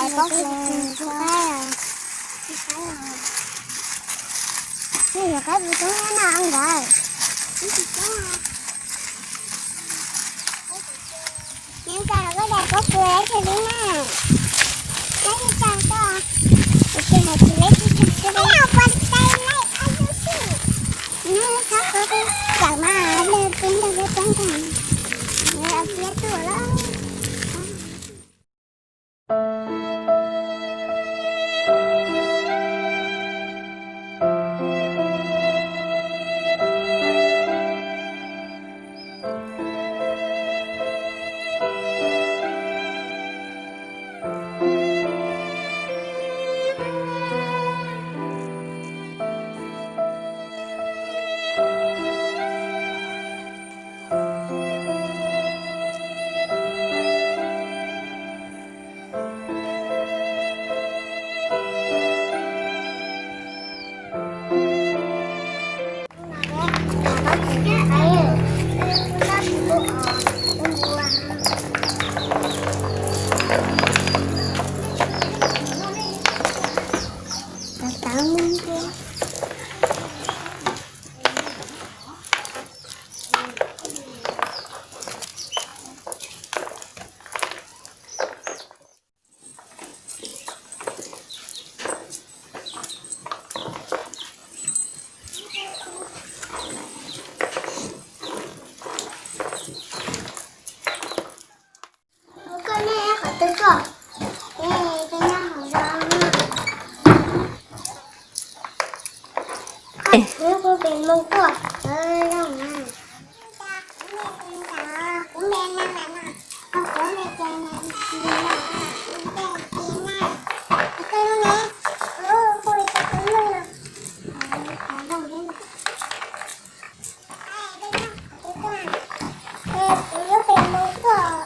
Pob kws, nej yuav qaib pus coob thiab no nkawd. Nyob zoo koj daim pob kws ib txhia li na. Nyob zoo koj, tus twg hais tias leb tsis tshua tsis li na, ua tais leb ob lub xwb. Nyob zoo koj, kawm mas lwm tus nrog peb poob nrog, nws ua tiav tuaj lawm. Koj nej qhov twg koj? Koj nyob hauv zos. Kuv pem moo tuaj.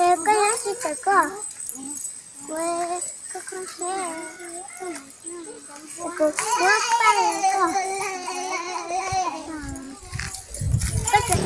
Koj nyob tsis tawm koj. Koj koj seb. Kuv muab paj koj.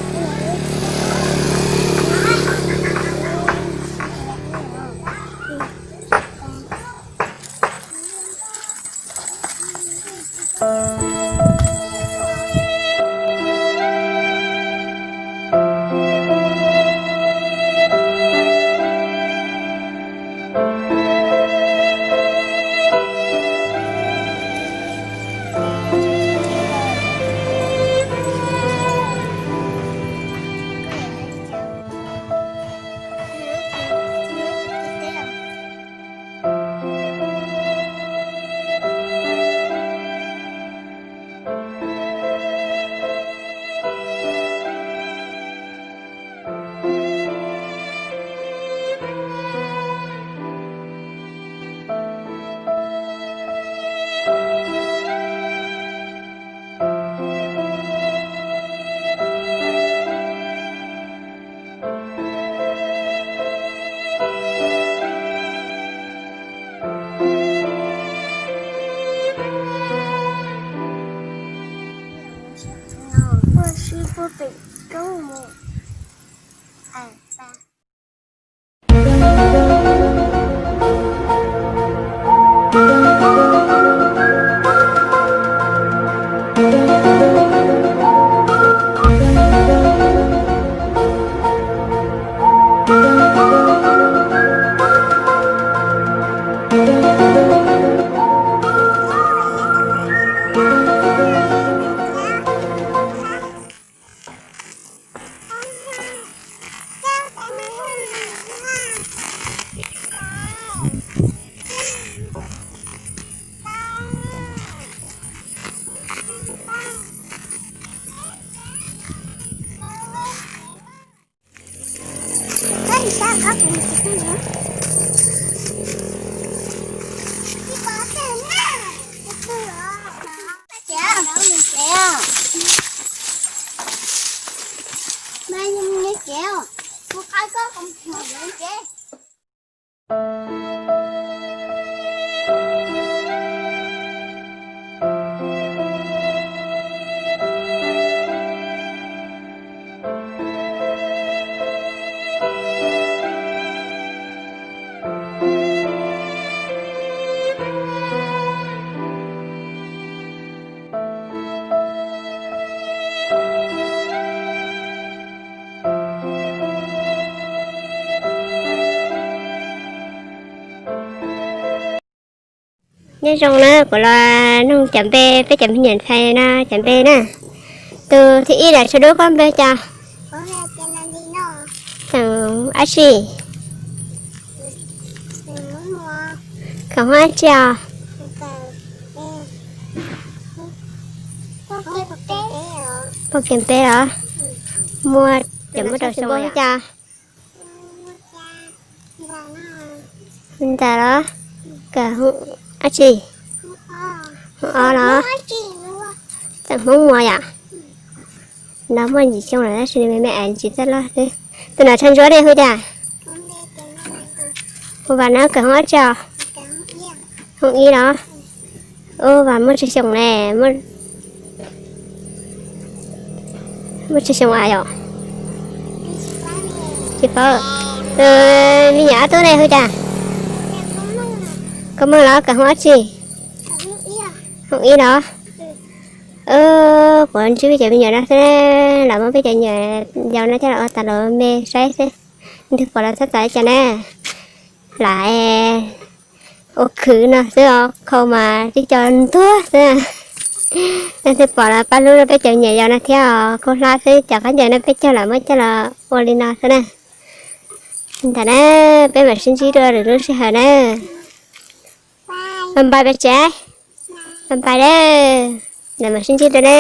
Ua si puag pem roob mus. Nyob zoo na, kuv los nug cov npe, peb cov me nyuam ntxhais no cov npe na. Tus thib ib los tso dub, koj npe cas? Xeem dab tsi? Koj hu ua dab tsi os? Poj Kiag Npe los? Muaj, cov muaj rau xyoo ua cas? Ntawd los? Koj hu dab tsi? Hu ob los? Xeem Hmoob Muas yom? No muaj ntsis xyoo lawm tab sis nws me me es ntsis txaj loj xwb. Tus no tshav ntsuab ne hu cas? Hu Vas na. Koj hu dab tsi os? Hu ib los? Ub, Vas muaj tsawg xyoo ne? Muaj tsawg xyoo as yom? Tsis paub. Tus me nyuam ob tug ne hu cas? Koj Meej los? Koj hu dab tsi? Hu ib los? Kuv ntsib peb cov me nyuam no xwb, lam muab peb cov me nyuam yaus no coj los ua tas los me saib xwb. Leej twg pom los txhob txais li cas na. Lam ua khwv no xwb os, khau mas tib co ntuag xwb. Leej twg pom los pab hlub rau peb cov me nyuam yaus no thiab os, khau hlab xwb. Cov khaub ncaws no peb cog lam muab coj los ua li no xwb na. Ntawm na, peb mam sib ntsib dua lwm lub sij hawm na. Bye bye peb tsev. Bye bye na. Ntawm mam sib ntsib dua na.